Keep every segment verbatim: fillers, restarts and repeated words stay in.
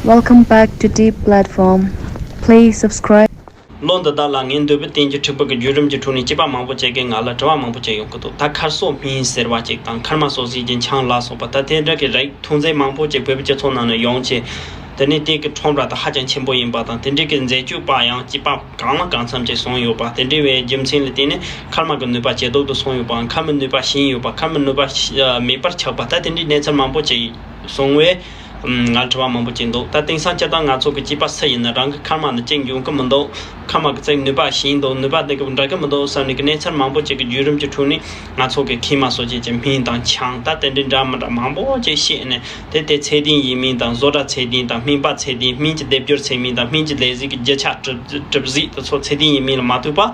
Welcome back to Deep Platform. Please subscribe. ལོ་འདི་དག་ལ་ངས་འདོད་པའི་རྟེན་གྱི་འཁྲིག་པ་གི་བརྒྱུད་རིམ་གྱི་ཁྲོད་ནས་སྐྱེས་པ་མང་པོ་ཅིག་གིས་ང་ལ་དྲི་བ་མང་པོ་ཅིག་ཡོང་གི་འདུག་ད་ཁར་སོག་སྨན་ཟེར་བ་ཅིག་དང་ཁར་མ་སོགས་ཟིག་གི་ཆང་ལ་སོགས་པ་ད་དེ་འདྲ་གི་རིགས་ཐོན་རྫས་མང་པོ་ཅིག་བོད་པའི་སྤྱི་ཚོགས་ནང་ནས་ཡོང་ཆེད། དེ་ནས་དེ་གི་ཁྲོམ་ར་དང་ཧ་ཅང་ཆེན་པོ་ཡིན་པ་དང་དེ་འདྲའི་གི་འཛད་སྤྱོད་པ་ཡང་སྐྱེས་པ་གང་ལ་གང་འཚམ་ཅིག་སོང་ཡོད་པ་དེ་འདྲའི་བའི་རྒྱུ་མཚན་ལ་བརྟེན་ནས་ཁར་མ་གི་ནུས་པ་ཇེ་སྡུག་ཏུ་སོང་ཡོད་པའམ་ཁར་མའི་ནུས་པ་ཞན་ཡོད་པ་ཁར་མའི་ནུས་པ་མེད་པར་ཆགས་པ་ད་དེ་འདྲའི་གནས་ཚུལ་མང་པོ་ཅིག་སོང་བས། ང་ལ་དྲི་བ་མང་པོ་ཅིག་འདུག་ད་དེང་སང་སྤྱིར་བཏང་ང་ཚོ་གི་སྐྱེས་པ་སུ་ཡིན་ན་རང་གི་ཁར་མ་ནི་གཅིག་འབྱུང་གི་མི་འདུག་ཁར་མ་གི་ཅིག་ནུས་པ་ཞན་འདུག་ནུས་པ་དེ་གི་འདྲ་གི་མི་འདུག་བསམ་ནས་གི་གནས་ཚུལ་མང་པོ་ཅིག་གི་བརྒྱུད་རིམ་གྱི་ཁྲོད་ནས་ང་ཚོ་གི་མཁལ་མ་སོགས་ཅན་གྱི་སྨན་དང་ཆང་ད་དེ་འདྲའི་འདྲ་མི་འདྲ་མང་པོ་ཅིག་བཤད་ནས་དེ་དེ་ཚད་ལྡན་ཡིན་མིན་དང་བཟོ་གྲྭ་ཚད་ལྡན་དང་སྨན་པ་ཚད་ལྡན་སྨན་གྱི་སྡེབ་སྦྱོར་ཚད་མིན་དང་སྨན་གྱི་ལས་གཞི་གི་རྒྱུ་ཆ་གྲུབ་གྲུབ་གཟིགས་དེ་ཚོ་ཚད་ལྡན་ཡིན་མིན་ལ་མ་ལྟོས་པ།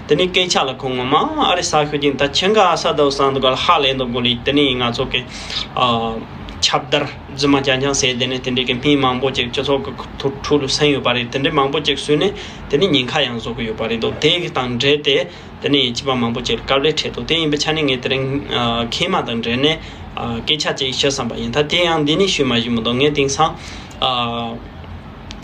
དེ་ནས་སྐད་ཆ་ལ་ཁོང་ངོ་མ་ཨ་རི་ས་ཤོད་ཀྱིན་ད་ཆེན་ག་ས་དོ་སང་དུ་ག་ལ་ཧ་ལས་འདུག་གོ་ལི་དེ་ནས་ང་ཚོ་གི་ཨ་ཁྱབ་བརྡལ་རྫུན་མ་རྐྱང་རྐྱང་ཟེར་དེ་ནས་དེ་འདྲའི་གི་སྨན་མང་པོ་ཅིག་སྤྱི་ཚོགས་ཀྱི་ཐོ་ཁྲོད་ལ་སེམས་ཡོད་པ་རེད། དེ་འདྲའི་མང་པོ་ཅིག་བཟོས་ནས་དེ་ནས་ཉེན་ཁ་ཡང་བཟོ་གི་ཡོད་པ་རེད་འདུག་དེ་གི་དང་འབྲེལ་ཏེ་དེ་ནས་སྐྱེས་པ་མང་པོ་ཅིག་ལ་དཀའ་ལས་འཕྲད་འདུག་དེ་ཡིན་པའི་ཆ་ནས་ངས་དེ་རིང་ཨ་མཁལ་མ་དང་འབྲེལ་ནས་ཨ་སྐད་ཆ་ཅིག་ཞུ་བསམ་པ་ཡིན། ད་དེ་ཡང་འདི་ནས་ཞུས་མ་ཞུས་མི་འདུག་ངས་དེང་སང་ཨ།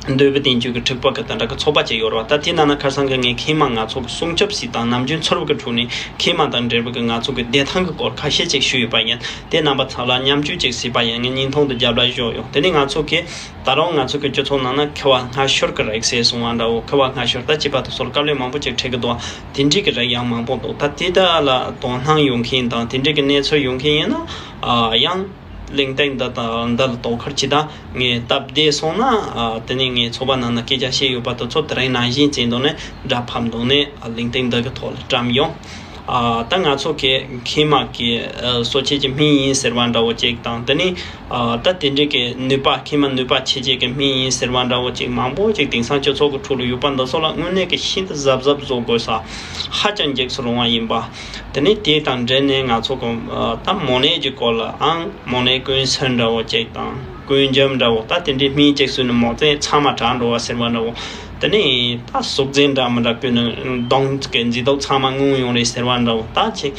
འདོད་པའི་བསྟན་བཅོས་ཀྱི་འཁྲིག་པ་གི་དེ་འདྲ་གི་ཚོགས་པ་ཅིག་ཡོད་རེད་བ། ད་དེ་ནང་ན་ཁ་སང་གི་ངས་མཁལ་མ་ང་ཚོ་གི་སྲུང་སྐྱོབ་སྲིད་དང་ནམ་རྒྱུན་ཚོར་བ་གི་ཁྲོད་ནས་མཁལ་མ་དང་འབྲེལ་བ་གི་ང་ཚོ་གི་བདེ་ཐང་གི་སྐོར་ཁ་ཤས་ཅིག་ཞུས་ཡོད་པ་ཡིན། དེ་རྣམ་པ་ཚོ་ལ་མཉམ་སྤྱོད་ཅིག་བྱས་པ་ཡིན། ངས་སྙིང་ཐང་དུ་རྒྱབ་ལ་བཞག་ཡོང་། དེ་ནས་ང་ཚོ་གི་ད་རུང་ང་ཚོ་གི་སྤྱི་ཚོགས་ནང་ན་མཁས་པ་སྔ་ཤོར་གི་རིགས་ཟེར་སོང་བ་འདྲ་བོ། མཁས་པ་སྔ་ཤོར་ད་སྐྱེས་པ་དེ་ཚོར་དཀའ་ལས་མང་པོ་ཅིག་འཕྲད་གི་འདུག་དེ་འདྲའི་གི་རིགས་ཡང་མང་པོ་འདུག་ད་དེ་དག་ལ་དོ་སྣང་ཡོང་མཁན་དང་དེ་འདྲའི་གི་གནས་ཚུལ་ཡོང་མཁན་ཡིན་ན་ཡང་། ལིང་ཏིང་འདི་དང་འདི་ལ་དོ་ཁུར་གྱིས་ད་ངས་སྟབས་བདེ་སོང་ན་ཨ་དེ་ནས་ངས་ཚོགས་པ་ནང་ན་སྐད་ཆ་བཤད་ཡོད་པ་དེ་ཚོ་དེ་རིང་ནང་བཞིན་བྱས་འདུག་ནས་འདྲ་ཕབ་འདུག་ནས་ཨ་ལིང་ཏིང་འདི་གི་ཐོག་ལ་བཀྲམ་ཡོང་། ཨ་ད་ང་ཚོ་གི་མཁལ་མ་གི་ཨ་གསོ་བྱེད་ཀྱི་སྨན་ཡིན་ཟེར་བ་འདྲ་བོ་ཅིག་དང་དེ་ནས་ཨ་ད་དེ་འདྲའི་གི་ནུས་པ་མཁལ་མ་ནུས་པ་ཆེ་བྱེད་ཀྱི་སྨན་ཡིན་ཟེར་བ་འདྲ་བོ་ཅིག་མང་པོ་ཅིག་དེང་སང་སྤྱི་ཚོགས་ཀྱི་ཁྲོད་ལ་ཡོད་པ་འདི་ཚོ་ལ་དངོས་གནས་ཀྱི་ཤིན་ཏུ་གཟབ་གཟབ་བཟོ་དགོས་ས་ཧ་ཅང་འཇིགས་སུ་རུང་བ་ཡིན་པ། དེ་ནས་དེ་དང་འབྲེལ་ནས་ང་ཚོ་གི་ཨ་ད་མོ་ནད་ཀྱི་སྐོར་ལའང་མོ་ནད་སྐུན་སེར་འདྲ་བོ་ཅིག་དང་སྐུན་འཇམ་འདྲ་བོ་ད་དེ་འདྲའི་སྨན་ཅིག་བཟོས་ནས་མོ་རྩེ་ཚང་མ་དྲག་འགྲོ་བ་ཟེར་བ་འདྲ་བོ། དེ་ནས་ད་གཟུགས་མཛེས་འདྲ་མི་འདྲ་བསྐུས་ནས་གདོང་གི་མཛེས་སྡུག་ཚང་མ་མངོན་ཡོང་རེད་ཟེར་བ་འདྲ་བོ་ད་ཅིག་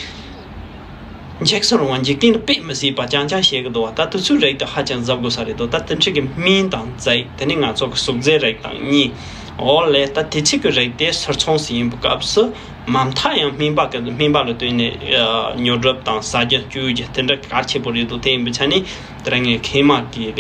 འཇིགས་སུ་རུང་བ་འཇིག་རྟེན་དུ་དཔེ་མི་སྲིད་པ་རྐྱང་རྐྱང་བཤད་གི་འདུག་བ། ད་དུས་ཚོད་རིགས་དེ་ཧ་ཅང་གཟབ་དགོས་ས་རེད་འདུག་ད་དེ་འཕྲུལ་གྱི་སྨན་དང་རྫས་དེ་ནས་ང་ཚོ་གི་གཟུགས་མཛེས་རིགས་དང་གཉིས། འོ་ལས་ད་དེ་ཚིག་གི་རིགས་དེ་ཟུར་ཚོང་ཟིན་པའི་སྐབས་སུ་མ་མཐའ་ཡང་སྨན་པ་གི་སྨན་པ་ལ་བསྟུན་ནས་ཉོ་སྒྲུབ་དང་ཟ་རྒྱུ་བཅུག་རྒྱུ་དེ་འདྲ་གལ་ཆེན་པོ་རེད་འདུག་དེ་ཡིན་པའི་ཆ་ནས་དེ་རིང་ངས་མཁལ་མ་གི་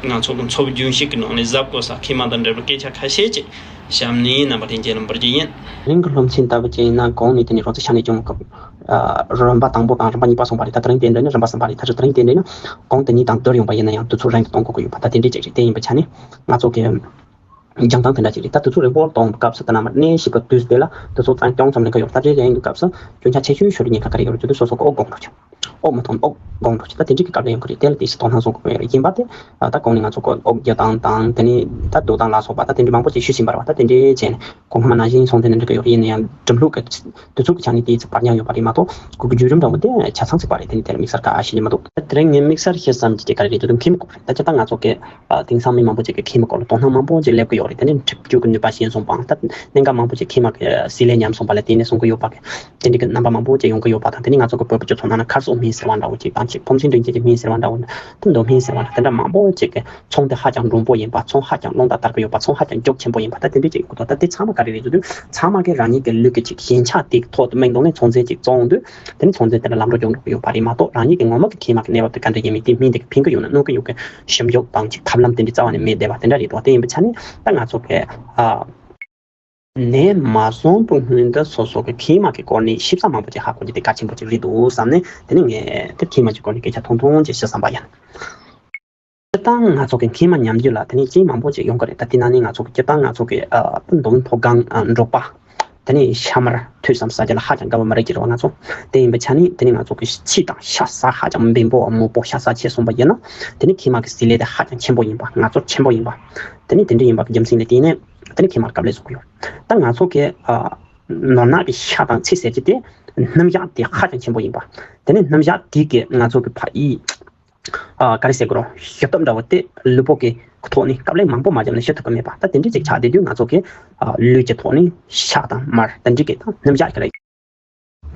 ང་ཚོ་གི་འཚོ་བའི་རྒྱུན་ཤེས་ཀྱི་ནང་ནས་གཟབ་དགོས་ས་མཁལ་མ་དང་འབྲེལ་བའི་སྐད་ཆ་ཁ་ཤས་ཅིག་བཤམས་ནས་རྣམ་པ་ལྷན་རྒྱས་ལ་འབུལ་རྒྱུ་ཡིན། རིང་གི་སློབ་ཚན་ལྟ་བུ་ཅིག་ཡིན་ན་གོང་ནས་དེ་ནས་རོགས་ཚེ་ཤ་ནས་སྦྱོང་སྐབས། རིམ་པ་དང་པོ་དང་རིམ་པ་གཉིས་པ་སོང་བ་རེད། ད་དེ་རིང་དེ་འདྲ་ནི་རིམ་པ་གསུམ་པ་རེད། ད་དེ་རིང་དེ་འདྲ་ནི་གོང་དེ་གཉིས་དང་བསྡུར་ཡོང་པ་ཡིན་ན་ཡང་དུས་ཚོད་རིང་དུ་གཏོང་དགོས་ཀྱི་ཡོད་པ་ད་དེ་འདྲའི་ཅིག་རེད། དེ་ཡིན་པའི་ཆ་ནས་ང་ཚོ་གི་སྦྱང་སྟངས་དེ་འདྲ་ཅིག་རེད། ད་དུས་ཚོད་རིང་པོ་གཏོང་བའི་སྐབས་སུ་ད་ནམ་གནས་ཤིག་གི་དུས་དེ་ལ་དུས་ཚོད་གཙང་སྐྱོང་ཙམ་ལེན་གི་ཡོད་པ་ད་དེ་རེད། ཡིན་དུས་སྐབས་སུ་སྐྱོན་ཆ་ཆེ་ཤོས་ཤོར་ཉེན་ཁ་ག་རེ་ཡོད་རེད་ཅེ་དུས་སོ་སོ་གི་ཨོ་དགོངས་འགྲོ་ཆོག་ཨོ་མ་ཐོན་ཨོ་དགོངས་འགྲོ་ཆོག་ད་དེ་འདྲའི་གི་སྐབས་ལ་ཡོང་གི་རེད། དེ་ལ་དེ་ཞིག་དོ་སྣང་བཟོ་དགོས་ཀྱི་ཡོད་རེད། ཡིན་པ་དེ་ད་གོང་ནས་ང་ཚོ་གི་ཨོ་རྒྱག་སྟངས་དང་དེ་ནས་ད་འདུག་སྟངས་ལ་སོགས་པ་ད་དེ་འདྲའི་མང་པོ་ཅིག་ཞུས་ཟིན་པ་རེད་བ། ད་དེ་འདྲའི་བྱས་ནས། གོང་མ་ནང་བཞིན་སོང་དེ་ནས་འགྲིག་གི་ཡིན་ན་ཡང་སྒྲུབ་ལུགས་ཀྱི་དུས་ཚོད་ཀྱི་ཆ་ནས་དེའི་ཚེ་བར་མཉམ་ཡོད་པ་རེད་མ་གཏོགས་གོ་གི་བརྒྱུད་རིམ་འདྲ་བོ་དེ་ཆ་ཚང་ཚིག་པ་རེད། དེ་ནི་དེར་དམིགས་བསལ་ག་ཞིག་མི་འདུག་དེ་རིང་ངས་དམིགས་བསལ་བཤད་བསམ་གྱི་ག་རེ་རེད་དུ་མཁན་མི་ཀོ་རེད། ད་ཅི་ད་ང་ཚོ་གི་དེང་སང་མི་མང་པོ་ཅིག་གི་མཁན་མི་ཀོ་ལ་དོ་སྣང་མང་པོ་ཅིག་སླེབས་ཀྱི་ཡོད་རེད། དེ་ནི་འཁྲབ་རྒྱུ་གི་ནུས་པ་ཞན་སོང་པའང་ད་གནད་འགག་མང་པོ་ཅིག་མཁན་མ་གི་སྲིད་ལས་ཉམས་སོང་པ་ལ་བརྟེན་ནས་གསུང་གི་ཡོད་པ་གི་དེ་འདྲ་གི་རྣམ་པ་མང་པོ་ཅིག་ཡོང་གི་ཡོད་པ་དང་། དེ་ནི་ང་ཚོ་གི་བོད་པའི་སྤྱི་ཚོགས་ནང་ན་ཁར་སོག་སྨན་ཟེར་བ་འདྲ་བོ་ཅིག་དང་ཅིག་ཕོ་མཚན་སྒྲོན་བྱེད་ཀྱི་སྨན་ཟེར་བ་འདྲ་བོ་དེ་འདྲ་སྨན་ཟེར་བ་འདྲ་དེ་འདྲ་མང་པོ་ཅིག་གི་ཚོང་དེ་ཧ་ཅང་འགྲོན་པོ་ཡིན་པ། ཚོང་ཧ་ཅང་རླུང་རྟ་དར་གི་ཡོད་པ། ཚོང་ཧ་ཅང་མགྱོགས་ཆེན་པོ་ཡིན་པ། ད་དེ་འདྲས་ཅིག་ཡོད་གི་འདུག་ད་དེ་ཚང་མ་ག་རེ་རེད་ཟེར་དུས་ཚང་མ་གི་རང་ཉིད་ཀྱི་ལུས་ཀྱི་ཅིག་ཞན་ཆ་དེ་ཐོག་ཏུ་དམིགས་འདུག་ནས་ཚོང་རྫས་ཅིག་བཙོང་དུས་དེ་ནི་ཚོང་རྫས་དེ་ལ་ལམ་འགྲོ་མགྱོགས་འགྲོ་གི་ཡོད་པ་རེད་མ་གཏོགས་རང་ཉིད་ཀྱི་ངོ་མ་གི་མཁལ་མ་གི་གནས་བབ་དེ་ག་འདྲ་ཡིན་མིན་དེ་སྨན་དེ་གི་ཕན་གི་ཡོད་ན་གནོད་གི་ཡོད་གི་ཞིབ་འཇུག་དང་ཅིག་ཐབས་ལམ་དེ་འདྲས་རྩ་བ་ནས་མེད་བསྡད་པ་དེ་འདྲ་རེད་འདུག་དེ་ཡིན་པའི་ཆ་ནས་ད་ང་ཚོ་གི་ཨ། ནད་མ་སོང་བའི་སྔོན་དུ་སོ་སོ་གི་མཁལ་མ་གི་སྐོར་ནས་ཞིབ་ཚགས་མང་པོ་ཅིག་ཧ་གོ་རྒྱུ་དེ་གལ་ཆེན་པོ་ཅིག་རེད་འདུག་བསམ་ནས་དེ་ནི་ངས་དེ་མཁལ་མ་གི་སྐོར་ནས་སྐད་ཆ་ཐུང་ཐུང་ཅིག་བཤད་བསམ་པ་ཡིན། སྤྱིར་བཏང་ང་ཚོ་གི་མཁལ་མ་ཉམས་རྒྱུ་ལ་དེ་ནི་རྐྱེན་མང་པོ་ཅིག་ཡོང་གི་རེད། ད་དེ་ནང་ནས་ང་ཚོ་གི་སྤྱིར་བཏང་ང་ཚོ་གི་ཨ་མདོ་དབུས་མཐོ་སྒང་ཨ་འབྲོག་པ་དེ་ནི་ཤ་མར་ཐུག་ཙམ་ཟ་རྒྱུ་ལ་ཧ་ཅང་དགའ་བོ་མི་རེད་ཀྱི་རེད་བ། ང་ཚོ་དེ་ཡིན་པའི་ཆ་ནས་དེ་ནི་ང་ཚོ་གི་ཕྱེ་དང་ཤ་ཟ་ཧ་ཅང་འབེལ་པོ་མོད་པོ་ཤ་ཟ་ཆེ་སོང་པ་ཡིན་ན་དེ་ནི་མཁལ་མ་གི་ཟེར་ལས་དེ་ཧ་ཅང་ཆེན་པོ་ཡིན་པ། ང་ཚོར་ཆེན་པོ་ཡིན་པ། དེ་ནི་དེ་འདྲ་ཡིན་པ་གི་རྒྱུ་མཚན་ལ་བརྟེན་ནས་དེ་ནི་མཁལ་མར་དཀའ་ལས་བཟོ་གི་ཡོད། ད་ང་ཚོ་གི་ཨ་ནོར་གནག་གི་ཤ་དང་ཚིལ་ཟེར་གྱི་དེ་སྣུམ་ཞག་དེ་ཧ་ཅང་ཆེན་པོ་ཡིན་པ། དེ་ནི་སྣུམ་ཞག་དེ་གི་ང་ཚོ་གི་ཕ་ཡི་ཨ་ག་རེ་ཟེར་དགོས་རོ་ཤི་ཐབས་འདྲ་བོ་དེ་ལུས་པོ་གི་ཐོག་ནས་དཀའ་ལས་མང་པོ་མ་བརྒྱབ་ན་ཤི་ཐུབ་ཀྱི་མེད་པ། ད་དེ་འདྲ་ཅིག་ཆགས་བསྡད་དུས་ང་ཚོ་གི་ཨ་ལུས་ཀྱི་ཐོག་ནས་ཤ་དང་མར་དེ་འདྲ་གི་ད་སྣུམ་ཞག་གི་རེད།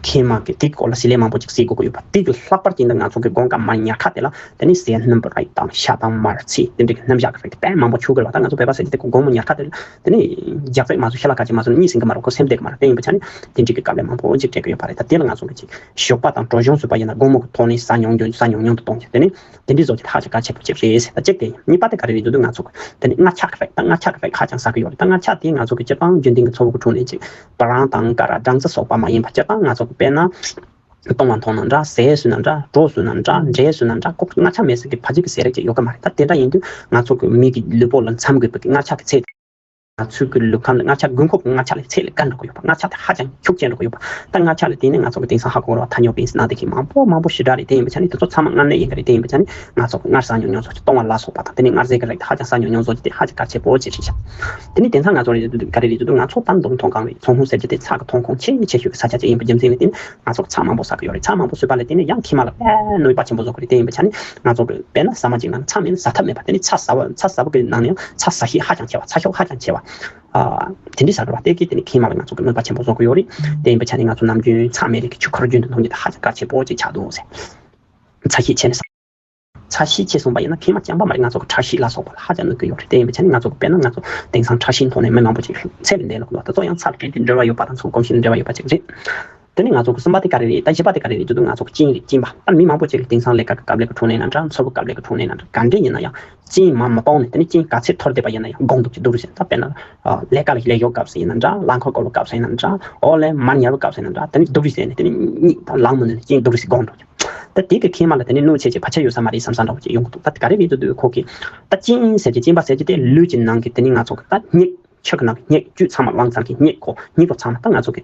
མཁལ་མ་གི་དེ་གི་སྐོར་ལ་བྱེད་ལས་མང་པོ་ཅིག་བྱེད་དགོས་ཀྱི་ཡོད་པ། དེ་གི་ལྷག་པར་གྱི་འདི་ང་ཚོ་གི་སྒོང་ཀ་མར་ཉག་ཁ་དེ་ལ་དེ་ནི་ཟས་སྣུམ་པོ་རིགས་དང་ཤ་དང་མར་ཚིལ་དེ་འདྲ་གི་སྣུམ་བཞག་གི་རིགས་དེ་དཔེ་མང་པོ་མཆོད་དགོས་པ། ད་ང་ཚོ་བོད་པ་ཟེར་གྱི་དེ་གི་སྒོང་མོ་ཉག་ཁ་དེ་ལ་དེ་ནི་རྒྱགས་ཚད་མ་བཟོ་ཤ་ལ་ཁ་ཅིག་མ་བཟོ་ན་གཉིད་སྲིང་གི་མ་རེད། ཁོ་སེམས་བདེ་གི་མ་རེད། དེ་ཡིན་པ་ཆ་ནི་དེ་འདྲ་གི་དཀའ་ལས་མང་པོ་ཅིག་འཕྲད་ཀྱི་ཡོད་པ་རེད། ད་དེ་ལ་ང་ཚོ་གི་ཅིག་ཞོགས་པ་དང་དྲོ་གཞོན་བཟོས་པ་ཡིན་ན་སྒོང་མོ་གི་ཐོག་ནས་ཟ་ཉུང་ཉུང་ཟ་ཉུང་ཉུང་དུ་གཏོང་རྒྱུ། དེ་ནི་དེ་འདྲའི་བཟོ་རྒྱུ་དེ་ཧ་ཅང་གལ་ཆེན་པོ་ཅིག་རེད་ཟེར། ད་གཅིག་དེ་ཡིན། གཉིས་པ་དེ་ག་རེ་རེད་འདུག་ང་ཚོ་གི་དེ་ནི་མངར་ཆ་གི་རིགས། ད་མངར་ཆ་གི་རིགས་ཧ་ཅང་ཟ་གི་ཡོད་རེད། ད་མངར་ཆ་དེ་ང་ཚོ་གི་སྤྱིར་བཏང་རྒྱུན་ལྡན་གྱི་འཚོ་བ་གི་ཁྲོད་ནས་ཅིག་བ་རང་དང་ཀ་ར་སྦྲང་རྩི་སོགས་པ་མ་ཡིན་པ་སྤྱིར་བཏང་ང་ཚོ་གི་དཔེར་ན་བཏུང་བ་འཐུང་ན་འདྲ། ཟས་ཟོས་ན་འདྲ། གྲོ་ཟོས་ན་འདྲ། འབྲས་ཟོས་ན་འདྲ། ཁོ་མངར་ཆ་མེད་ས་གི་ཕ་རྒྱུད་ཀྱི་ཟས་རིགས་ཅིག་ཡོད་གི་མ་རེད། ད་དེ་འདྲ་ཡིན་དུས་ང་ཚོ་གི་མི་གི་ལུས་པོ་ལ་མཚམས་དགོས་པའི་མངར་ཆ་གི་ཚད། ང་ཚོའི་གི་ལུས་ཁམས་ལ་མངར་ཆ་དགོས་མཁོ་གི་མངར་ཆ་ལས་ཚད་ལས་བརྒལ་འགྲོ་གི་ཡོད་པ། མངར་ཆ་དེ་ཧ་ཅང་ཤུགས་ཆེན་འགྲོ་གི་ཡོད་པ། ད་མངར་ཆ་ལ་བརྟེན་ནས་ང་ཚོ་གི་དེང་སང་ཧ་གོ་ར་བ་ཐ་ཉོ་གིན་ཟེར་ན་དེ་གི་མང་པོ་མང་པོ་ཞེ་དྲག་རེད། དེ་ཡིན་པ་ཆ་ནི་དེ་ཚོ་ཚང་མ་མངར་གནས་ཡིན་གི་རེད། དེ་ཡིན་པ་ཆ་ནི་ང་ཚོ་གི་མངར་ཟ་ཉུང་ཉུང་བཟོ་རྒྱུ། བཏུང་བ་ལ་སོགས་པ་དང་དེ་ནས་མངར་ཟས་ཀྱི་རིགས་དེ་ཧ་ཅང་ཟ་ཉུང་ཉུང་བཟོ་རྒྱུ་དེ་ཧ་ཅང་གལ་ཆེན་པོ་ཅིག་རེད་ཤག་དེ་ནས་དེང་སང་ང་ཚོ་རེད་འདུག་ག་རེ་རེད་འདུག་ང་ཚོ་ད་མདོ་མཐོང་གང་རེད། ཚོང་ཁང་ཟེར་རྒྱུ་དེ་ཚྭ་གི་ཐོན་ཁུངས་ཆེས་ཆེ་ཤོས་ཀྱི་ས་ཆ་ཅིག་ཡིན་པ་རྒྱུ་མཚན་ལ་བརྟེན་ནས་ང་ཚོ་གི་ཚྭ་མང་པོ་ཟ་གི་ཡོད་རེད། ཚྭ་མང་པོ་ཟོས་པ་ལ་བརྟེན་ནས་ཡང་མཁལ་མ་ལ་དཔེ་གནོད་པ་ཆེན་པོ་བཟོ་གི་རེད། དེ་ཡིན་པ་ཆ་ནི་ང་ཚོ་གི་དཔེར་ན་ཟ་མ་བཅུག་ན་ཚྭ་མེད་ན་ཟ་ཐབས་མེད་པ། དེ་ནི་ཚྭ་ཟ་བ་ཚྭ་ཟ་བ་གི་ནང་ནས་ཡང་ཚྭ་ཟ་ཤས་ཧ་ཅང་ཆེ་བ། ཚྭ་ཤོག་ཧ་ཅང་ཆེ་བ། ཨ། དེ་འདྲའི་ཟ་དགོས་པ་དེ་གིས་དེ་ནི་མཁལ་མ་ལ་ང་ཚོ་གི་གནོད་པ་ཆེན་པོ་བཟོ་གི་ཡོད་རེད། དེ་ཡིན་པ་ཆ་ནི་ང་ཚོ་ནམ་རྒྱུན་ཚྭ་མེད་རིགས་ཀྱི་ཆུ་ཁོལ་རྒྱུན་དུ་འཐུང་རྒྱུ་དེ་ཧ་ཅང་གལ་ཆེན་པོ་ཅིག་ཆགས་འདུག་ཟེར། ཚྭ་ཤས་ཆེ་ནས་ཟ། ཚྭ་ཤས་ཆེ་སོང་བ་ཡིན་ན་མཁལ་མ་རྐྱང་པ་མ་རེད། ང་ཚོ་གི་ཁྲག་ཤེད་ལ་སོགས་པ་ལ་ཧ་ཅང་གནོད་ཀྱི་ཡོད་རེད། དེ་ཡིན་པ་ཆ་ནི་ང་ཚོ་གི་དཔེར་ན་ང་ཚོ་དེང་སང་ཁྲག་ཤེད་མཐོང་ནས་མི་མང་པོ་ཅིག་ཚད་ལས་འདས་ལ་འགྲོ་བ་དེ་ཚོ་ཡང་ཚྭ་དང་གལ་ཏེ་འབྲེལ་བ་ཡོད་པ་དང་ཚོ་གོམས་གཤིས་ལ་འབྲེལ་བ་ཡོད་པ་ཅིག་རེད། དེ་ནས་ང་ཚོ་གི་གསུམ་པ་དེ་ག་རེ་རེད། ད་བཞི་པ་དེ་ག་རེ་རེད་འདུག་ང་ཚོ་གི་གཅིན་རེད། གཅིན་པ། ད་མི་མང་པོ་ཅིག་གིས་དེང་སང་ལས་ཀ་གི་སྐབས་ལས་ཀ་འཁྲུངས་ནས་ན་འདྲ། འཚོ་བའི་སྐབས་ལས་ཀ་འཁྲུངས་ནས་ན་འདྲ། ག་འདྲ་ཡིན་ན་ཡང་གཅིན་མར་མ་གཏོང་ནས་དེ་ནས་གཅིན་ག་ཚད་འཐོར་བསྡད་པ་ཡིན་ན་ཡང་སྒོང་རྡུགས་ཀྱི་སྡུག་རུས་ཟེར། ད་དཔེར་ན་ལས་ཀ་ལ་ལས་ཞོགས་སྐབས་སུ་ཡིན་ན་འདྲ། རླངས་འཁོར་སྐོར་བའི་སྐབས་སུ་ཡིན་ན་འདྲ། འོ་ལས་མར་ཉལ་བའི་སྐབས་སུ་ཡིན་ན་འདྲ། དེ་ནས་སྡུག་རུས་ཟེར་ནས་དེ་ནས་གཉིད་ད་ལངས་མི་ནུས་ནས་གཅིན་སྡུག་རུས་ཟེར་སྒོང་འགྲོ། ད་དེ་གི་མཁལ་མ་ལ་དེ་ནས་གནོད་བྱེད་ཀྱི་ཕལ་ཆེར་ཡོད་ས་མ་རེད་བསམ་བསམ་འདྲ་བོ་ཅིག་ཡོང་གི་འདུག་ད་དེ་ག་རེ་རེད་འདུག་ཁོ་གི་ད་གཅིན་ཟེར་གྱི་གཅིན་པ་ཟེར་གྱི་དེ་ལུས་ཀྱི་ནང་གི་དེ་ནི་ང་ཚོ་གི་ད་སྙིགས་ཆུ་གི་ནང་གི་སྙིགས་བཅུད་ཚང་མ་ལངས་ཚར་གྱི་སྙིགས་ཁོ་སྙིགས་རོ་ཚང་མ་ད་ང་ཚོ་གི་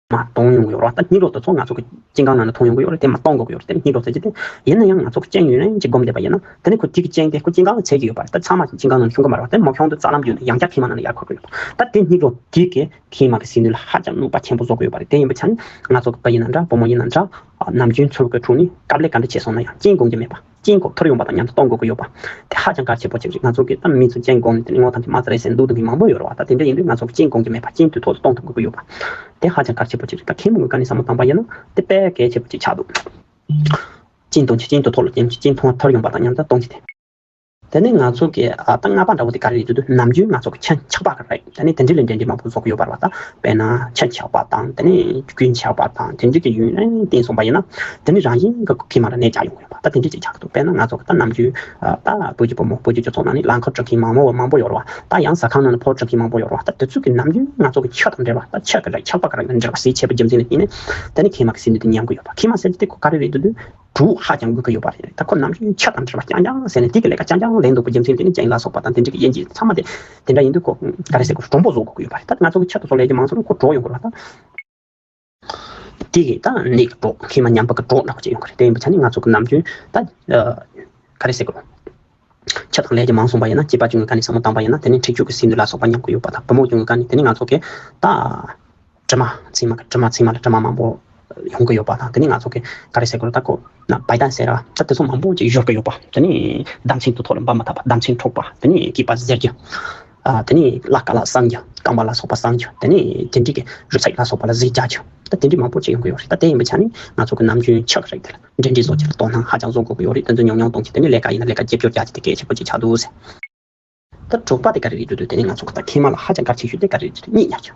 མར་གཏོང་ཡོང་གི་ཡོད་རེད་བ། ད་སྙིགས་རོ་དེ་ཚོ་ང་ཚོ་གི་གཅིན་ཁང་ནང་ནས་མཐོང་ཡོང་གི་ཡོད་རེད། དེ་མར་གཏོང་དགོས་ཀྱི་ཡོད་རེད། དེ་ནི་སྙིགས་རོ་ཟེར་གྱི་དེ་ཡིན་ན་ཡང་ང་ཚོ་གི་གཅིན་ཡུན་རིང་ཅིག་སྒོམ་བསྡད་པ་ཡིན་ན་དེ་ནི་ཁོ་དེ་གི་གཅིན་དེ་ཁོ་གཅིན་ཁང་ལ་ཚད་ཀྱི་ཡོད་པ་རེད། ད་ཚང་མ་གཅིན་ཁང་ནང་ལ་ཤོང་གི་མ་རེད་བ། དེ་མ་ཤོང་དུས་རྩ་ལམ་བརྒྱུད་ནས་ཡང་བསྐྱར་མཁལ་མ་ནང་ལ་ཡར་འཁོར་གྱི་ཡོད་པ། ད་དེ་སྙིགས་རོ་དེ་གི་མཁལ་མ་གི་སྲིན་འབུ་ལ་ཧ་ཅང་གནོད་པ་ཆེན་པོ་བཟོ་གི་ཡོད་པ་རེད། དེ་ཡིན་པའི་ཆ་ནས་ང་ཚོ་གི་བུ་ཡིན་ན་འདྲ་བུ་མོ་ཡིན་ན་འདྲ། ནམ་རྒྱུན་འཚོ་བའི་ཁྲོད་ནས་དཀའ་ལས་ག་འདྲ་བྱས་སོང་ན་ཡང་གཅིན་སྒོམ་རྒྱུ་མེད་པ། གཅིན་ཁོ་འཐོར་ཡོང་པ་དང་མཉམ་དུ་གཏོང་དགོས་ཀྱི་ཡོད་པ། དེ་ཧ་ཅང་གལ་ཆེན་པོ་ཅིག་རེད། ང་ཚོ་གི་ད་མི་ཚོ་གཅིན་སྒོམ་ནས་དེ་ནས་ངོ་ཐམས་ཅད་རྨ་ཙ་རེད་ཟེར་འདུག་འདུག་མཁན་མང་པོ་ཡོད་རེད་བ། ད་དེ་འདྲ་ཡིན་དུས་ང་ཚོ་གི་གཅིན་སྒོམ་རྒྱུ་མེད་པ། གཅིན་དུས་ཐོག་ཏུ་གཏོང་ཐུབ་དགོས་ཀྱི་ཡོད་པ། དེ་ཧ་ཅང་གལ་ཆེན་པོ་ཅིག་རེད། ད་མཁལ་མ་གི་བསམ་བློ་བཏང་པ་ཡིན་ན་དེ་དཔེ་གལ་ཆེན་པོ་ཅིག་ཆགས་འདུག་གཅིན་གཏོང་རྒྱུ། གཅིན་དུས་ཐོག་ལ་གཅིན་གཅིན་འཐོར་ཡོང་པ་དང་མཉམ་དུ་གཏོང་རྒྱུ་དེ། དེ་ནས་ང་ཚོ་གི་ཨ་ད་ལྔ་པ་འདྲ་བོ་དེ་ག་རེ་རེད་འདུག་ནམ་རྒྱུན་ང་ཚོ་གི་ཆུ་འཁྱག་པ་གི་རེད། དེ་ནས་དེ་འདྲ་ལས་འབྲས་འདྲ་མང་པོ་བཟོ་གི་ཡོད་པ་རེད་བ། ད་དཔེར་ན་ཆུ་འཁྱག་པ་དང་དེ་ནས་རྒྱུན་འཁྱག་པ་དང་དེ་འདྲ་གི་ཡུན་རིང་བསྟེན་སོང་པ་ཡིན་ན་དེ་ནས་རང་བཞིན་གི་མཁལ་མ་ལ་ནད་རྒྱག་ཡོང་གི་ཡོད་པ། ད་དེ་འདྲ་ཅིག་ཆགས་ཀྱི་འདུག་དཔེར་ན་ང་ཚོ་གི་ད་ནམ་རྒྱུན་ཨ་ད་བོད་ཀྱི་བུ་མོ་བོད་ཀྱི་སྤྱི་ཚོགས་ནང་ནས་རླངས་འཁོར་འཁྱེར་མཁན་མང་པོ་མང་པོ་ཡོད་རེད་བ། ད་ཡང་ཟ་ཁང་ནང་ནས་ཕོར་འཁྱེར་མཁན་མང་པོ་ཡོད་རེད་བ། ད་དེ་ཚོ་གི་ནམ་རྒྱུན་ང་ཚོ་གི་ཆུ་དང་འབྲེལ་བ། ད་ཆུ་གི་རིགས་འཁྱག་པ་གི་རིགས་ནས་འབྲེལ་བ་ཟས་བྱས་པའི་རྒྱུ་མཚན་ལ་བརྟེན་ནས་དེ་ནས་མཁལ་མ་གི་སྲིན་འབུ་དེ་ཉམས་ཀྱི་ཡོད་པ། མཁལ་མ་ཟེར་གྱི་དེ་ཁོ་ག་རེ་རེད་འདུག་དུག་ཧ་ཅང་འགོས་ཀྱི་ཡོད་པ་རེད། ད་ཁོ་ནམ་རྒྱུན་ཆུ་དང་འབྲེལ་བ་རྐྱང་རྐྱང་ཟེར་ནས་དེ་གི་ལས་ཀ་རྐྱང་རྐྱང་ལེན་འདུག་པ། རྒྱུ་མཚན་དེ་ནི་གཅིན་ལ་སོགས་པ་དང་དེ་འདྲ་གི་དབྱེ་འབྱེད་ཚང་མ་དེ་དེ་འདྲ་ཡིན་དུས་ཁོ་ག་རེ་ཟེར་དགོས་རེད། གྲུང་པོ་བཟོ་དགོས་ཀྱི་ཡོད་པ་རེད། ད་ང་ཚོ་གི་ཆུ་དང་སོགས་ལས་ཀྱི་མང་ཚོགས་ནི་ཁོ་གྲོགས་ཡོང་དགོས་རེད་བ། ད་དེ་གི་ད་ནད་ཀྱི་གྲོགས་མཁལ་མ་ཉམས་པ་གི་གྲོགས་འདྲ་པོ་ཅིག་ཡོང་གི་རེད། དེ་ཡིན་པའི་ཆ་ནས་ང་ཚོ་གི་ནམ་རྒྱུན་ད་ག་རེ་ཟེར་དགོས་རེད། ཆུ་དང་ལས་ཀྱི་མང་སོང་པ་ཡིན་ན་སྐྱེས་པ་ཆུང་གི་སྐབས་ནས་བསམ་བློ་བཏང་པ་ཡིན་ན་དེ་ནི་འཁྲིག་སྤྱོད་ཀྱི་སྲིན་འབུ་ལ་སོགས་པ་ཉམས་ཀྱི་ཡོད་པ་དང་བུ་མོ་ཆུང་གི་སྐབས་ནས་དེ་ནི་ང་ཚོ་གི་ད་དྲི་མ་མཚན་མ་གི་དྲི་མ་མཚན་མ་ལ་དྲི་མ་མང་པོ་ཡོང་གི་ཡོད་པ་དང་དེ་ནི་ང་ཚོ་གི་ག་རེ་ཟེར་དགོས་རེད། ད་ཁོ་ན་བའི་ཏན་ཟེར་ར་ད་དེ་ཚོ་མང་པོ་ཅིག་ཤོར་གི་ཡོད་པ། དེ་ནི་ལྡབ་མཚོན་དུས་ཐོག་ལ་འབབ་མ་ཐག་པ་ལྡབ་མཚོན་འཁྲུགས་པ། དེ་ནི་སྐྱེས་པ་གཟེར་རྒྱུ། ཨ་དེ་ནི་བརླ་ཀ་ལ་སངས་རྒྱུ། རྐང་པ་ལ་སོགས་པ་སངས་རྒྱུ། དེ་ནི་དེ་འདྲའི་གི་རུས་ཚིགས་ལ་སོགས་པ་ལ་ཟིག་རྒྱག་རྒྱུ། ད་དེ་འདྲའི་མང་པོ་ཅིག་ཡོང་གི་ཡོད་རེད། ད་དེ་ཡིན་པའི་ཆ་ནས་ང་ཚོ་གི་ནམ་རྒྱུན་ཆུ་གི་རིགས་དེ་ལ་འབྲེལ་འདྲིས་བཟོ་རྒྱུ་ལ་དོ་སྣང་ཧ་ཅང་བཟོ་དགོས་ཀྱི་ཡོད་རེད། དེ་ཚོ་ཉུང་ཉུང་གཏོང་རྒྱུ། དེ་ནི་ལས་ཀ་ཡིན་ན་ལས་ཀ་རྒྱབ་སྐྱོར་རྒྱག་རྒྱུ་དེ་གལ་ཆེན་པོ་ཅིག་ཆགས་འདུག་ཟེར། ད་དྲུག་པ་དེ་ག་རེ་རེད་འདུག་དེ་ནི་ང་ཚོ་གི་ད་མཁལ་མ་ལ་ཧ་ཅང་གལ་ཆེ་ཤོས་དེ་ག་རེ་རེད། གཉིད་ཉལ་རྒྱུ།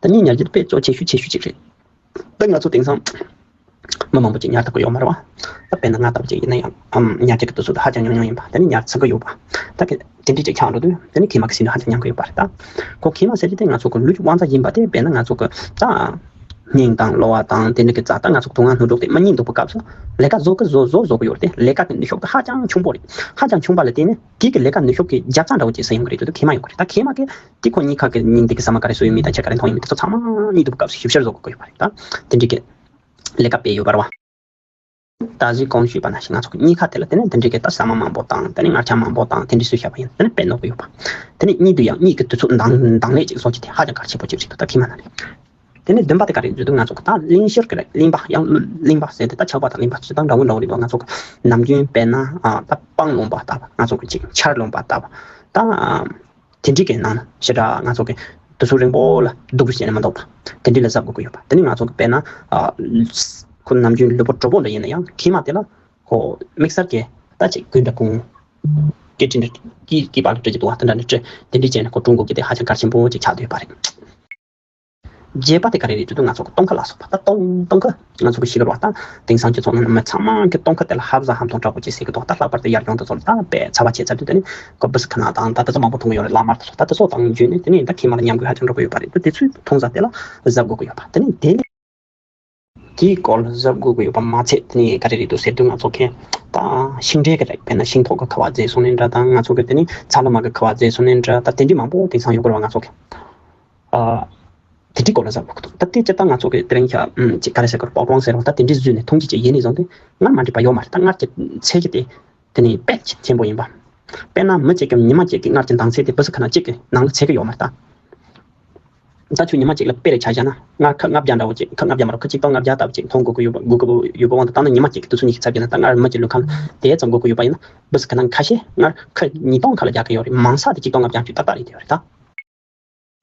ད་གཉིད་ཉལ་རྒྱུ་དེ་དཔེ་གཙོ་ཆེ་ཤོས་ཆེ་ཤོས་ཅིག་རེད། ད་ང་ཚོ་དེང་སང་མི་མང་པོ་ཅིག་ཉལ་ཐུབ་ཀྱི་ཡོད་མ་རེད་བ། ད་དཔེར་ན་ང་ལྟ་བུ་ཅིག་ཡིན་ན་ཡང་ཨམ་ཉལ་རྒྱུ་གི་དུས་ཚོད་དེ་ཧ་ཅང་ཉུང་ཉུང་ཡིན་པ། དེ་ནི་ཉལ་ཚར་གི་ཡོད་པ། ད་གི་དེ་འདྲ་ཅིག་ཆགས་འགྲོ་དུས་དེ་ནི་མཁལ་མ་གི་སྲིན་འབུ་ཧ་ཅང་ཉམས་ཀྱི་ཡོད་པ་རེད། ད་ཁོ་མཁལ་མ་ཟེར་རྒྱུ་དེ་ང་ཚོ་གི་ལུས་ཀྱི་དབང་རྩ་ཡིན་པ་དེ་དཔེར་ན་ང་ཚོ་གི་ད་སྙིང་དང་གློ་བ་དང་དེ་འདྲ་གི་རྩ། ད་ང་ཚོ་གི་དུག་ལྔ་སྣོད་དྲུག་དེ་མ་གཉིད་འདུག་པའི་སྐབས་སུ་ལས་ཀ་བཟོ་གི་བཟོ་བཟོ་བཟོ་གི་ཡོད་རེད་དེ། ལས་ཀ་གི་ནུས་ཤུགས་དེ་ཧ་ཅང་ཆུང་པོ་རེད། ཧ་ཅང་ཆུང་པ་ལ་བརྟེན་ནས་དེ་གི་ལས་ཀ་ནུས་ཤུགས་ཀྱི་རྒྱབ་རྩ་འདྲ་བོ་ཅིག་སུ་ཡོང་གི་རེད་འདུག་མཁལ་མ་ཡོང་གི་རེད། ད་མཁལ་མ་གིས་དེ་ཁོ་གཉིད་ཁ་གི་སྙིང་དེ་གི་ཟ་མ་ག་རེ་ཟོས་ཡོད་མེད་དང་ཆུ་ག་རེ་འཐུང་ཡོད་མེད་དེ་ཚོ་ཚང་མ་གཉིད་འདུག་པའི་སྐབས་སུ་ཞིབ་བཤེར་བཟོ་དགོས་ཀྱི་ཡོད་པ་རེད། ད་དེ་འདྲའི་གི་ལས་ཀ་སྤེལ་ཡོད་པ་རེད་བ། ད་གཟོད་གོང་ཞུས་པ་ནང་བཞིན་ང་ཚོ་གི་གཉིད་ཁ་དེ་ལ་དེ་ནས་དེ་འདྲའི་གི་ད་ཟ་མ་མང་པོ་དང་དེ་ནས་མངར་ཆ་མང་པོ་དང་དེ་འདྲའི་ཟོས་བཞག་པ་ཡིན་ན་དེ་ནས་དཔེ་གནོད་ཀྱི་ཡོད་པ། དེ་ནས་གཉིད་དུ་ཡང་གཉིད་ཀྱི་དུས་ཚོད་འདང་འདང་ལེགས་ཅིག་བཟོ་རྒྱུ་དེ་ཧ་ཅང་གལ་ཆེན་པོ་ཅིག་རེད་འདུག་ད་མཁལ་མ་ན་རེད། དེ་ནས་བདུན་པ་དེ་ག་རེ་བརྗོད་འདུག་ང་ཚོ་གི་ད་གླིང་བཞུར་གི་རེད། གླིང་པ་ཡང་གླིང་པ་ཟེར་དེ་ད་ཆག་པ་དང་གླིང་པ་ཇི་ལྟར་འདྲ་བོ་འདྲ་བོ་རེད་འདུག་ང་ཚོ་གི་ནམ་རྒྱུན་དཔེར་ན་ཨ་ད་སྤང་ལུང་པ་ལྟ་བུ། ང་ཚོ་གི་ཅིག་ཆར་ལུང་པ་ལྟ་བུ། ད་དེ་འདྲའི་གི་ནང་ན་ཞེ་དྲག་ང་ཚོ་གི་ དུས་ཚོད་རིང་པོ་ལ་སྡུག་རུ་བྱས་ནས་མ་འདུག་པ། དེ་འདྲ་ལ་གཟབ་དགོས་ཀྱི་ཡོད་པ། དེ་ནི་ང་ཚོ་གི་དཔེར་ན་ཨ་ཁོ་ནམ་རྒྱུན་ལུས་པོ་གྲོགས་པོ་འདྲ་ཡིན་ན་ཡང་གིས་མ་དེ་ལ་ཁོ་དམིགས་བསལ་གྱི་ད་ཅིག་གོས་འདྲ་གོན། སྐེ་དྲི་འདྲ་སྐེ་སྐེ་པགས་ལ་སྤྲད་ཀྱི་འདུག་པ། དེ་འདྲ་ནི་སྤྲད། དེ་འདྲ་བྱས་ནས་ཁོ་བཀྲུ་དགོས་ཀྱི་དེ་ཧ་ཅང་གལ་ཆེན་པོ་ཅིག་ཆགས་བསྡད་ཡོད་པ་རེད། བརྒྱད་པ་དེ་ག་རེ་རེད་ཅེ་དུས་ང་ཚོ་གི་སྟོང་ཁ་ལ་སོགས་པ། ད་སྟོང་སྟོང་ཁ་ང་ཚོ་གི་ཤི་གི་རོ། ད་དེང་སང་སྤྱི་ཚོགས་ནང་མི་ཚང་མ་གི་སྟོང་ཁ་དེ་ལ་ཧབ་ཟ་ཧམ་ཐོང་འདྲ་པོ་ཅིག་ཟེར་གི་འདུག་ད་ལྷག་པར་དུ་ཡར་རྒྱང་དུ་ཚོ་ལ་ད་དཔེ་ཚ་བ་ཆེ་ཚ་དུས་དེ་ནི་ཁོ་བུ་སི་ཁ་ན་དང་ད་དེ་ཚོ་མང་པོ་མཐོང་གི་ཡོད་རེད། ལག་དམར་དེ་ཚོ་ད་དེ་ཚོ་དང་བརྒྱུད་ནས་དེ་ནི་ད་ཁྱིམ་ལ་ཉམས་རྒུད་ཧ་ཅང་འགྲོ་གི་ཡོད་པ་རེད། ད་དེ་ཚོའི་མཐོང་ས་དེ་ལ་གཟབ་དགོས་ཀྱི་ཡོད་པ། དེ་ནི་དེ་ནི་དེའི་སྐོར་ལ་གཟབ་དགོས་ཀྱི་ཡོད་པ་མ་ཚད་དེ་ནི་ག་རེ་རེད་འདུག་ཟེར་དུས་ང་ཚོ་གི་ད་ཤིང་འབྲས་ཀྱི་རིགས། དཔེར་ན་ཤིང་ཐོག་གི་ཁ་བ་རྫས་སོང་ནི་འདྲ་དང་། ང་ཚོ་གི་དེ་ནི་ཚ་ལུ་མ་གི་ཁ་བ་རྫས་སོང་ནི་འདྲ། ད་དེ་འདྲ་མང་པོ་དེང་སང་ཡོད་གི་རེད་པ། ང་ཚོ་གི་ཨ་དེ་འདྲའི་སྐོར་ལ་གཟབ་དགོས་ཀྱི་འདུག་ད་དེ་སྤྱིར་བཏང་ང་ཚོ་གི་དེ་རིང་ཤ་ཅིག་ག་རེ་ཟེར་དགོས་རེད། པོག་ལོང་ཟེར་རོ། ད་དེ་འདྲའི་བཟོས་ནས་འཐུང་རྒྱུ་ཅིག་ཡིན་ནི་བཟུང་སྟེ་སྔར་མ་འགྲིག་པ་ཡོད་མ་རེད། ད་སྔར་གྱི་ཚད་ཀྱི་དེ་དེ་ནི་དཔེ་ཆེན་པོ་ཡིན་པ། དཔེར་ན་མི་གཅིག་གི་ཉི་མ་གཅིག་གི་སྔར་གྱི་འདང་ཚད་དེ་བུ་སི་ཁ་ན་གཅིག་གི་ནང་ལ་ཚད་ཀྱི་ཡོད་མ་རེད། ད་ད་ཁྱོད་ཉི་མ་གཅིག་ལ་དཔེ་རེ་ཆ་བཞག་ན། སྔར་ཁ་ལྔ་བརྒྱ་འདྲ་བོ་ཅིག་ཁ་ལྔ་བརྒྱ་མ་རེད། ཁ་ཆིག་སྟོང་ལྔ་བརྒྱ་ལྟ་བུ་ཅིག་འཐུང་དགོས་ཀྱི་ཡོད་པ། དགོས་ཀྱི་ཡོད་པ་དབང་དུ་བཏང་ན། ཉི་མ་གཅིག་གི་དུས་ཚོད་གཉིས་ཀྱི་ཚབ་བྱས་ན་ད་སྔར་མི་གཅིག་ལུས་ཁམས་དེ་ཙམ་དགོས་ཀྱི་ཡོད་པ་ཡིན་ན། བུ་སི་ཁ་ན་ཁ་ཤས་སྔར་ཁ་ཉིས་སྟོང་ཁ་ལ་རྒྱག་གི་ཡོད་རེད། མང་ས་དེ་ཆིག་སྟོང་ལྔ་བརྒྱ་ཅིག་ཏག་ཏག་རེད། དེ་ཡོད་རེད་ད།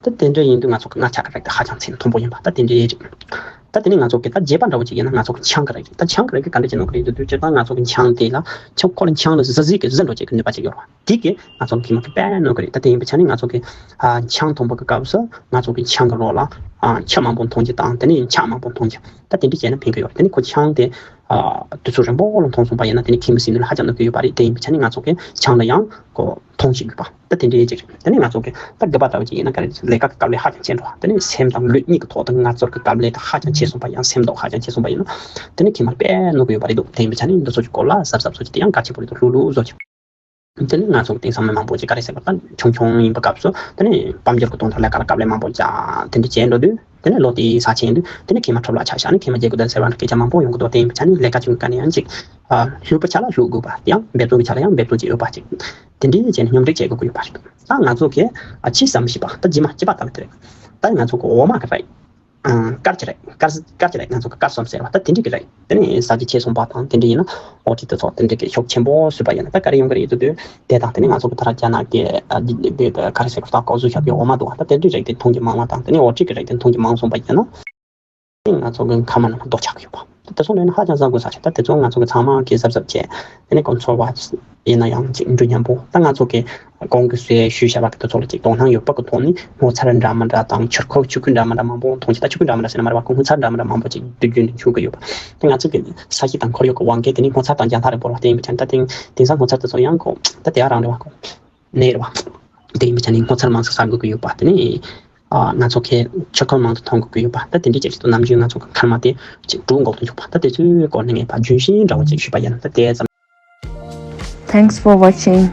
ད་དེ་འདྲ་ཡིན་དུས་ང་ཚོ་གི་མངར་ཆ་གི་རིགས་དེ་ཧ་ཅང་ཚད་མཐོན་པོ་ཡིན་པ། ད་དེ་འདྲ་རེད། ད་དེ་ནས་ང་ཚོ་གི་ད་བརྒྱད་པ་འདྲ་བོ་ཅིག་ཡིན་ན་ང་ཚོ་གི་ཆང་གི་རིགས་རེད། ད་ཆང་གི་རིགས་དེ་ག་འདྲ་ཅིག་ནོར་གི་རེད་འདུག་སྤྱིར་བཏང་ང་ཚོ་གི་ཆང་དེ་ལ་ཆང་ཁོ་ལ་ཆང་ལ་ཟི་ཟི་གི་ཟི་འགྲོ་བྱེད་ཀྱི་ནུས་པ་ཅིག་ཡོད་རེད་པ། དེ་གིས་ང་ཚོ་གི་གིས་མ་གི་དཔེ་ནོར་གི་རེད། ད་དེ་ཡིན་པའི་ཆ་ནས་ང་ཚོ་གི་ཨ་ཆང་འཐུང་བ་གི་སྐབས་སུ་ང་ཚོ་གི་ཆང་གི་རོ་ལ་ཨ་ཆུ་མང་པོ་འཐུང་རྒྱུ་དང་། དེ་ནས་ཆང་མང་པོ་འཐུང་རྒྱུ། ད་དེ་འདྲ་བྱས་ན་ཕན་གི་ཡོད་རེད། དེ་ནས་ཁོ་ཆང་དེ་ཨ་དུས་ཚོད་རིང་པོ་ལ་འཐུང་སོང་པ་ཡིན་ན་དེ་ནས་ཁྱིམ་གྱི་སྲིད་ནུས་ལ་ཧ་ཅང་གནོད་ཀྱི་ཡོད་པ་རེད། དེ་ཡིན་པའི་ཆ་ནས་ང་ཚོ་གི་ཆང་ལ་ཡང་ཁོ་འཐུང་ཤེས་དགོས་པ། ད་དེ་འདྲའི་ཅིག་རེད། དེ་ནས་ང་ཚོ་གི་ད་དགུ་པ་ལྟ་བུ་ཅིག་ཡིན་ན་ག་རེ། ལས་ཀ་གི་སྐབས་ལས་ཧ་ཅང་ཆེ་འགྲོ་བ། དེ་ནས་སེམས་དང་ལུས་གཉིས་ཀྱི་ཐོག་ཏུ་ངལ་རྩོལ་གྱི་སྐབས་ལས་ད་ཧ་ཅང་ཆེ་སོང་པ་ཡང་། སེམས་ཐོག་ཧ་ཅང་ཆེ་སོང་པ་ཡིན་ན་དེ་ནས་ཁྱིམ་ལ་དཔེ་གནོད་ཀྱི་ཡོད་པ་རེད་འདུག་དེ་ཡིན་པའི་ཆ་ནས་འདི་ཚོ་གི་སྐོར་ལ་གཟབ་གཟབ་བཟོ་རྒྱུ་དེ་ཡང་གལ་ཆེན་པོ་རེད་འདུག་ལྷུག་ལྷུག་བཟོ་རྒྱུ། དེ་ནས་ང་ཚོ་གི་དེང་སང་མི་མང་པོ་ཅིག་ག་རེ་ཟེར་བ། ད་ཆུང་ཆུང་ཡིན་པའི་སྐབས་སུ་དེ་ནས་དཔལ་འབྱོར་གྱི་དོན་དག་ལས་ཀ་ལ་དཀའ་ལས་མང་པོ་རྒྱག་དེ་འདྲ་བྱས་འགྲོ་དུས། དེ་ནས་ལོ་དེའི་ས་ཆེན་དུས་དེ་ནས་ཁྱིམ་ལ་ཁྲོམ་ལ་ཆ་བཞག་ནས་ཁྱིམ་ལ་རྒྱལ་སྒོ་དང་ཟེར་བ་འདྲ་སྐད་ཆ་མང་པོ་ཡོང་གི་འདུག་དེ་ཡིན་པའི་ཆ་ནས་ལས་ཀ་ཅིག་གི་སྒང་ནས་ཡང་ཅིག་ཨ་ལྷོད་པའི་ཆ་ལ་ལྷོད་དགོས་པ་དེ་ཡང་འབད་བརྩོན་གྱི་ཆ་ལ་ཡང་འབད་བརྩོན་གྱི་ཡོད་པ་ཅིག་དེ་འདྲའི་བྱས་ནས་སྙོམས་སྒྲིག་བྱེད་དགོས་ཀྱི་ཡོད་པ་རེད། ད་ང་ཚོ་གིས་ཨ་ཅི་བསམ་བཞིན་པ་ད་རྗེས་མ་སྐྱེས་པ་ལྟ་བུ་དེ་རེད། ད་ང་ཚོ་གི་འོ་མ་གི་རིགས་ཨ་དཀར་གྱི་རིགས་དཀར་དཀར་གྱི་རིགས་ང་ཚོ་གི་དཀར་གསུམ་ཟེར་བ་ད་དེ་འདྲའི་གི་རིགས། དེ་ནས་ས་ཆ་ཆེ་སོང་པ་དང་དེ་འདྲ་ཡིན་ན་འོ་ཏི་དེ་ཚོ་དེ་འདྲ་གི་ཤུགས་ཆེན་པོ་བཟོས་པ་ཡིན་ན་ད་ག་རེ་ཡོང་གི་རེད་འདུག་དེ་དང་། དེ་ནས་ང་ཚོ་གི་ད་ར་རྒྱ་ནག་གི་ཨ་འདི་འདི་ག་རེ་ཟེར་དགོས། ད་ཀོ་ཟུ་ཤོག་གི་འོ་མ་འདུག་ད་དེ་འདྲའི་རིགས་དེ་འཐུང་རྒྱུ་མང་བ་དང་། དེ་ནས་འོ་ཏི་གི་རིགས་དེ་འཐུང་རྒྱུ་མང་སོང་པ་ཡིན་ན་དེ་ང་ཚོ་གི་མཁལ་མ་རྣམས་ལྡོག་ཆགས་ཀྱི་ཡོད་པ། དེ་ཚོ་ལས་ན་ཧ་ཅང་བཟང་དགོས་ས་ཆ། ད་དེ་ཚོ་ང་ཚོ་གི་ཚང་མ་གི་གཟབ་གཟབ་བྱས། དེ་ནས་ཁོ་ཚོར་བ་ཡིན་ན་ཡང་ཅིག་འབྲུ་སྙམ་པོ། ད་ང་ཚོ་གི་གོང་གི་བཟོས་ཞུས་བྱ་བ་གི་དེ་ཚོ་ལ་ཅིག་དོ་སྣང་ཡོད་པ་གི་ཐོག་ནས་ངོ་མཚར་འདྲ་མི་འདྲ་དང་ཆུ་ཁོལ་ཆུ་ཁོལ་འདྲ་མི་འདྲ་མང་པོ་འཐུང་ཆེ། ད་ཆུ་ཁོལ་འདྲ་མི་འདྲ་ཟེར་ན་མ་རེད་པ། ཁོ་ངོ་མཚར་འདྲ་མི་འདྲ་མང་པོ་ཅིག་དུས་རྒྱུན་དུ་མཆོད་ཀྱི་ཡོད་པ། དེ་ང་ཚོ་གི་ས་གཤིས་དང་ཁོར་ཡུག་གི་དབང་གིས་དེ་ནི་ངོ་མཚར་དང་རྒྱང་ཐག་རིང་པོ་ལ་བརྟེན་པའི་ཆ་ནས་ད་དེང་དེང་སང་ངོ་མཚར་དེ་ཚོ་ཡང་ཁོ་ད་དེ་ཡང་རང་རེད་པ། ཁོ་ནད་རེད་པ། དེ་ཡིན་པའི་ཆ་ནས་ངོ་མཚར་མང་ཙམ་ཟ་དགོས་ཀྱི་ཡོད་པ། དེ་ནི་ཨ་ང་ཚོ་གི་ཆུ་ཁོལ་མང་དུ་འཐུང་དགོས་ཀྱི་ཡོད་པ། ད་དེ་འདྲའི་ཅིག་ཏུ་ནམ་རྒྱུན་ང་ཚོ་གི་མཁལ་མ་དེ་ཅིག་འབྲུ་འགོག་ཏུ་འཇུག་པ། ད་དེ་ཚོའི་སྐོར་ནས་ངས་ཕར་རྒྱུན་ཤེས་འདྲ་བོ་ཅིག་ཞུས་པ་ཡིན་ན། ད་དེ་ཙམ། Thanks for watching.